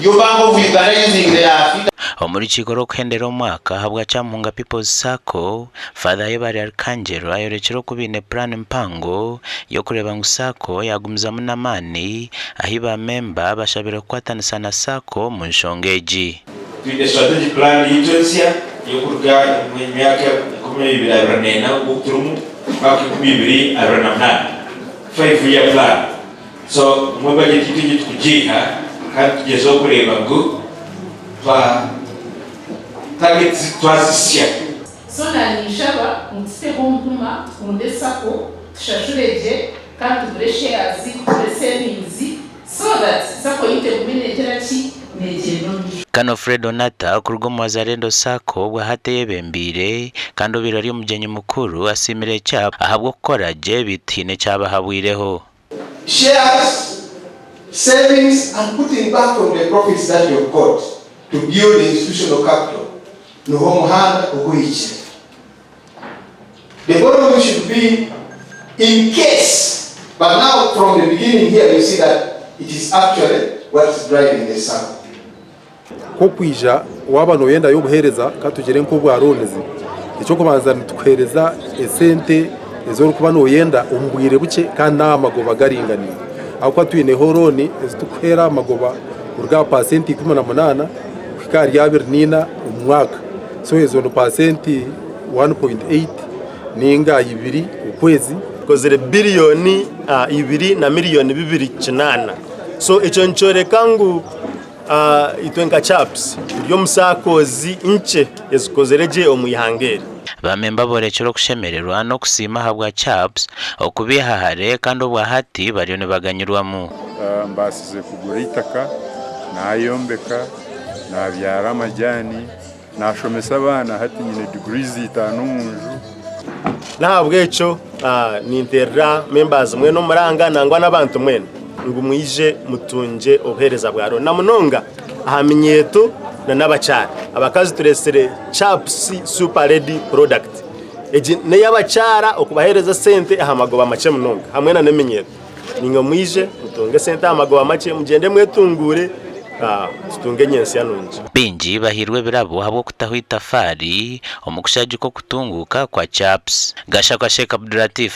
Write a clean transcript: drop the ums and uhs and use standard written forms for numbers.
Your Bank of Uganda using their figures. Omu rukiiko rw'okuhendera omwaka ahabwa Kyamuhunga People's Sacco, Father Ayebare Archangel ayorekire oku baine puraani mpango y'okureeba ngu Sacco yaagumizamu n'amaani ahi ba memba bashabire kukwatanisa na Sacco omu nshonga egi. Twine strategic plan yaitu ensya ey'okuruga omu myaka 2024 ogu turimu mpaka 2028, 5 year plan. So nimwo budget yaitu egi tukugiiha kandi tugyezeho kureeba ngu twa targets twazihitsya. So naninshaba ngu tuteho omutima tukunde sacco tushashure gye kandi tugure shares tugure savings so that sacco yaitu egume negira ki negyenda omu maisho. Kano Fred Onata kuruga omu Wazalendo Sacco obwahati eyebembeire kandi obaire ari omugyenyi mukuru asiimire CAP ahabw'okukora gye beitu haine ekyabahabwireho. Shares, savings and putting back from the profits that you've got to build institutional capital niho omuhanda oguhikire. The borrowing should be in case but now from the beginning here you see that it is actually what is driving the sacco. Nk'okwija waaba nooyendayo obuheereza ka tugire nk'obwa loans, eky'okubanza nitukuheereza esente ezi orikuba nooyenda omu bwire bukye kandi n'aha magoba garinganiire. Ahabw'okuba twineho looni ezi turikuheera aha magoba kuruga aha paasenti 18 kuhika ahari 24 omu mwaka. So ezo ni paasenti 1.8 ninga ibiri okwezi. Tukozire biriyoni ibiri na miriyoni 2.8 so ekyo nikyoreka ngu Itwe nka CAPS turi omu SACCOs nkye ezikozire gye omu ihanga eri. Ba memba borekire okushemererwa n'okusiima ahabwa CAPS okubaiha hare kandi obwahati bariyo nibaganyirwamu. Mbaasize kugura eitaka, naayombeka, naabyara amajaani, naashomesa abaana hati nyine degrees itaano omu nju. N'ahabw'ekyo ninteerera members mwena omuranga nangwa n'abantu mwena ngu mwije mutungye obuheereza bwa looni na munonga aha minyeeto n'abakyara. Abakazi tureetsire CAPS Super Lady Product. Egi n'ey'abakyara okubaheereza esente aha magoba makye munonga hamwe n'eminyeeto. Naimwe mwije mutunge esente aha magoba makye mugyende mwetunguure tutunge nyentsya nungi. Baingi bahairwe ebirabo ahabw'okutaho eitafaari omu kushagika okutunguuka kwa CAPS. Gashakwa Sheikh Abdulatif.